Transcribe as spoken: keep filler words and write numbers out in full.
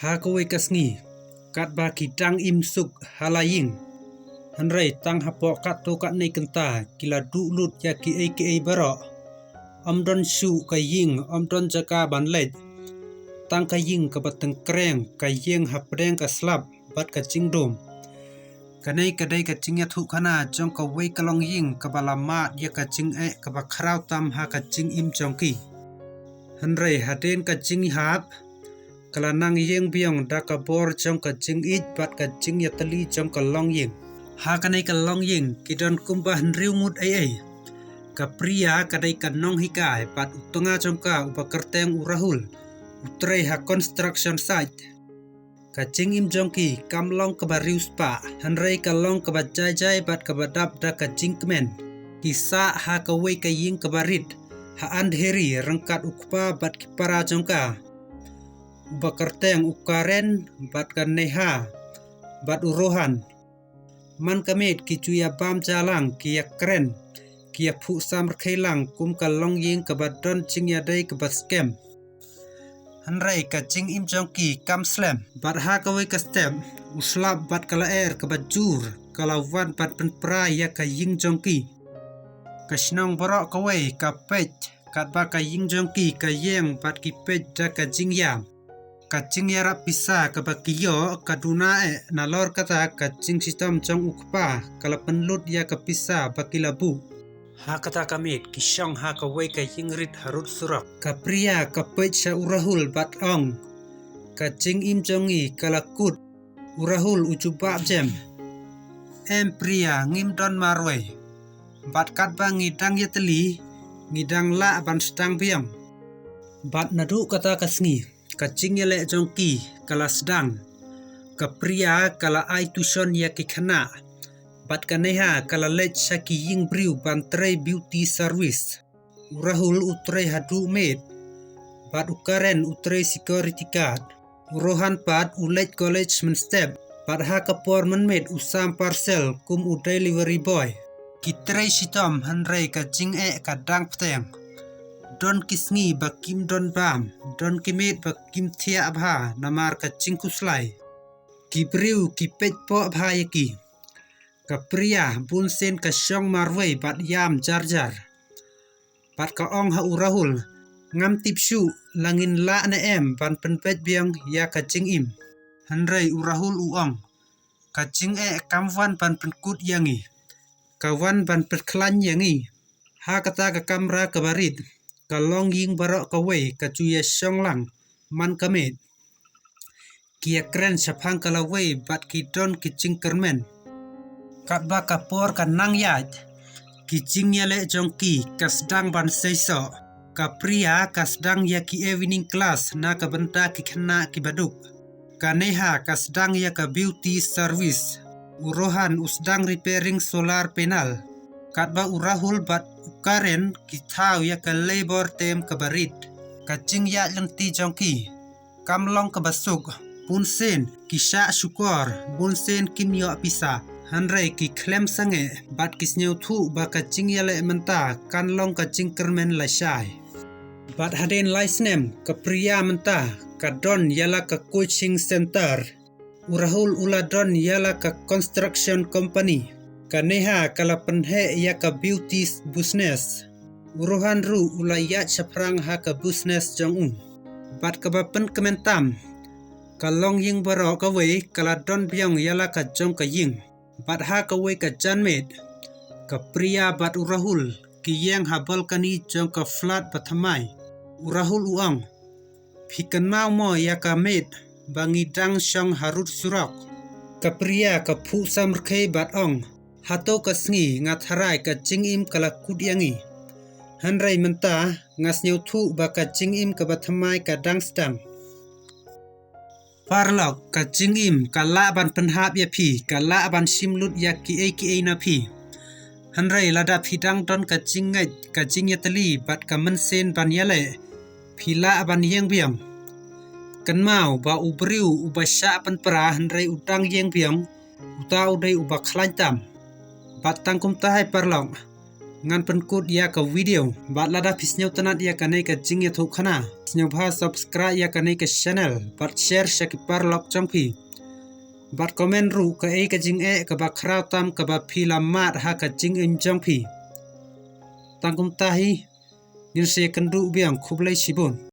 Ha kawei ka sngi, katba ki dang im suk ha la ïing, hynrei tang hapoh katto katne kynta ki la duh lut ïa kiei kiei baroh. Ym don shuh ka ïing, ym don jaka ban leit. Tang ka ïing kaba tyngkreng, ka ïing hapdeng ka slap bad ka jingdum. Kane ka dei ka jingïathuhkhana jong kawei ka longïing kaba la mad ïa ka jingeh kaba khraw tam ha ka jingim jong ki. Hynrei hadien ka jingïahap, ka la nang ïeng biang da ka bor jong ka jingïeit bad ka jingïatylli jong ka longïing. Ha kane ka longïing ki don kumba hynriew ngut ei ei. Ka Priya ka dei ka nonghikai bad u tnga jong ka uba kyrteng u Rahul, u trei ha construction site. Ka jingim jong ki kam long kaba riewspah, hynrei ka long kaba jai jai bad kaba dap da ka jingkmen. Ki sah ha kawei ka ïing kaba rit ha Andheri ryngkat u kpa bad ki para jong ka, uba kyrteng u Karen bad ka Neha bad u Rohan. Man ka miet ki ju ïa bam ja lang, ki ïa kren, ki ïa phuh samrkhie lang kum ka longïing kaba don jingïadei kaba skhem. Hynrei ka jingim jong ki kam slem. Bad ha kawei ka step, u slap bad ka lyer kaba jur ka la wan ban pynpra ïa ka ïing jong ki. Ka shnong baroh kawei ka peit katba ka ïing jong ki ka ïeng bad ki peit da ka jingïam. Ka jingïarap pisa kaba ki ïoh ka duna eh, nalor kata ka jingshitom jong u kpa ka la pynlut ïa ka pisa ba ki la buh. Ha kata ka miet ki shong ha kawei ka ïing rit harud surok. Ka Priya ka peit sha u Rahul bad ong, ka jingim jong ngi ka la kut. U Rahul u jubab jem, em Priya, ngim don marwei. Bad katba ngi dang ïatylli, ngi dang lah ban sdang biang. Bad naduh kata ka sngi, ka jingïaleh jong ki ka la sdang. Ka Priya ka la ai tuition ïa ki khynnah. Bad ka Neha ka la leit sha ki ïing briew ban trei beauty service. U Rahul u trei haduh miet. Bad u Karen u trei security guard. U Rohan pat u leit college mynstep. Bad ha ka por mynmiet u sam parcel kum u delivery boy. Ki trei shitom hynrei ka jingeh ka dang bteng. Don ki sngi ba kim don bam, don ki miet ba kim thiah bha namar ka jingkhuslai. Ki briew ki peit poh bha ïa ki. Ka Priya bunsien ka shong marwei bad ïam jar jar. Bad ka ong ha u Rahul, ngam tip shuh la ngin lah ne em ban pynbeit biang ïa ka jingim. Hynrei u Rahul u ong, ka jingeh kam wan ban pynkut ïa ngi, ka wan ban pynkhlaiñ ïa ngi. Ha kata ka kamra kaba rit, ka longïing baroh kawei ka ju ïa shong lang man ka miet. Ki ïa kren shaphang ka lawei bad ki don ki jingkyrmen. Katba ka por ka nang ïaid, ki jingïaleh jong ki ka sdang ban seisoh. Ka Priya ka sdang ïa ki evening class na ka bynta ki khynnah kiba duk. Ka Neha ka sdang ïa ka beauty service. U Rohan u sdang repairing solar panel. Katba u Rahul bad u Karen ki thaw ïa ka labor term kaba rit. Ka jingïaid lynti jong ki kam long kaba suk. Bunsien ki shah shukor, bunsien kim ïoh pisa. Hynrei ki khlem sangeh bad ki sngewthuh ba ka jingïaleh mynta kan long ka jingkyrmen lashai. Bad hadien lai snem ka Priya mynta ka don ïa la ka coaching center. U Rahul u la don ïa la ka construction company. Ka Neha ka la pynheh ïa ka beauty business. U Rohan ruh u la ïaid shaphrang ha ka business jong u. Bad kaba pynkmen tam, ka longïing baroh kawei ka la don biang ïa la ka jong ka ïing. Bad ha kawei ka janmiet, ka Priya bad u Rahul ki ïeng ha balcony jong ka flat ba thymmai. U Rahul u ong, phi kynmaw mo ïa ka miet ba ngi dang shong harud surok? Ka Priya ka phuh samrkhie bad ong, hato ka sngi nga tharai ka jingim ka la kut ïa ngi. Hynrei mynta nga sngewthuh ba ka jingim kaba thymmai ka dang sdang. Paralok, ka jingim ka lah ban pynhap ïa phi, ka lah ban shim lut ïa kiei kiei na phi. Hynrei lada phi dang don ka jingngeit, ka jingïatylli bad ka mynsiem ban ïaleh, phi lah ban ïeng biang. Kynmaw ba u briew uba shah pynpra hynrei u dang ïeng biang, uta u dei uba khlaiñ tam. Bad tang kumta hi paralok, ngan pynkut ïa ka video. Bad lada phi sngewtynnat ïa kane ka jingïathuhkhana, sngewbha subscribe ïa kane ka channel bad share sha ki paralok jong phi. Bad comment ruh kaei ka jingeh kaba khraw tam kaba phi la mad ha ka jingim jong phi. Tang kumta hi, ngin sa ïakynduh biang, khublei shibun.